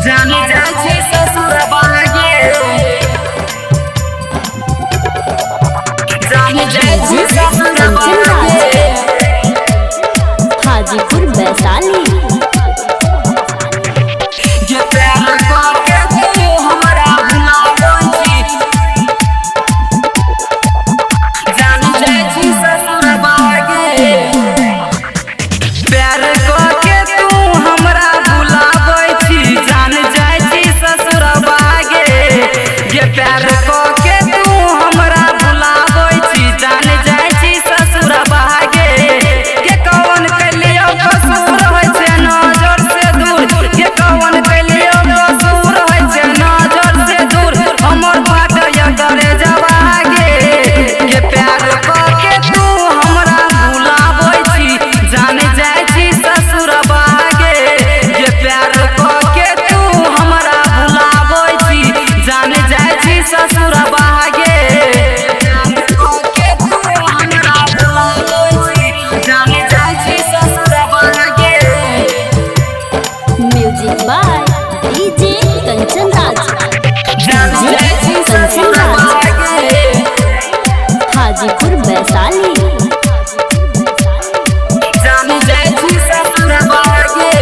जाने जाइ छी ससुर बागे, जाने जाइ छी ससुर कंचन बागे। हाजीपुर वैशाली। जे प्यार करके तू हमरा भुलाबै छी, जाने जाइ छी ससुर बागे। प्यार करके तू हमरा भुलाबै छी, जान जाइ छी ससुर बागे। जे प्यार करके तू हमरा भुलाबै छी, जान जाइ छी ससुर बागे। के कौन कैलियो कसूर होइ छै नजर से दूर, के कौन कैलियो कसूर होइ छै नजर से दूर। हमर फाटय करे जवागे। के प्यार करके तू हमरा भुलाबै छी, जान जाइ छी ससुर बागे। जे प्यार करके तू हमरा भुलाबै छी, जान जाइ छी ससुर बागे। के तू हमरा भुलाबै छी, जान जाइ छी ससुर बागे। Music by DJ Kanchan Raj. जान जाइ छी कंचन ससुर राज बागे। हाजीपुर वैशाली। जान जाइ छी ससुर बागे।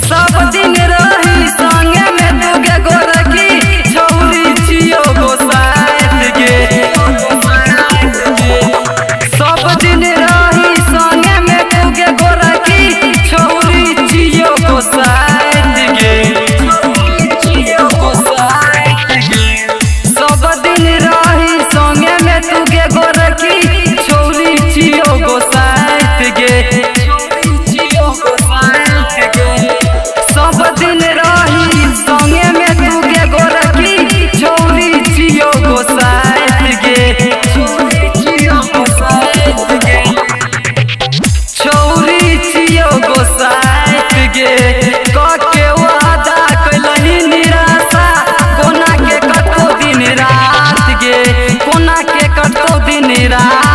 सब दिन रही संगे में दुगे गोरकी, छौरी छियो गोसाइत गे। सब दिन रही संगे में दुगे गोरकी, छौरी छियो गोसाइत गे। सब दिन रही संगे में तुगे गोरकी, छौरी छियो गोसाइत गे। सब दिन रही संगे में तुगे गोरकी, छौरी छियो गोसाइत गे। छौरी छियो गोसाइत गे। कके वादा कैलही निराशा, कोना के कटतो दिन रात गे, कोना के कटतो दिन रात।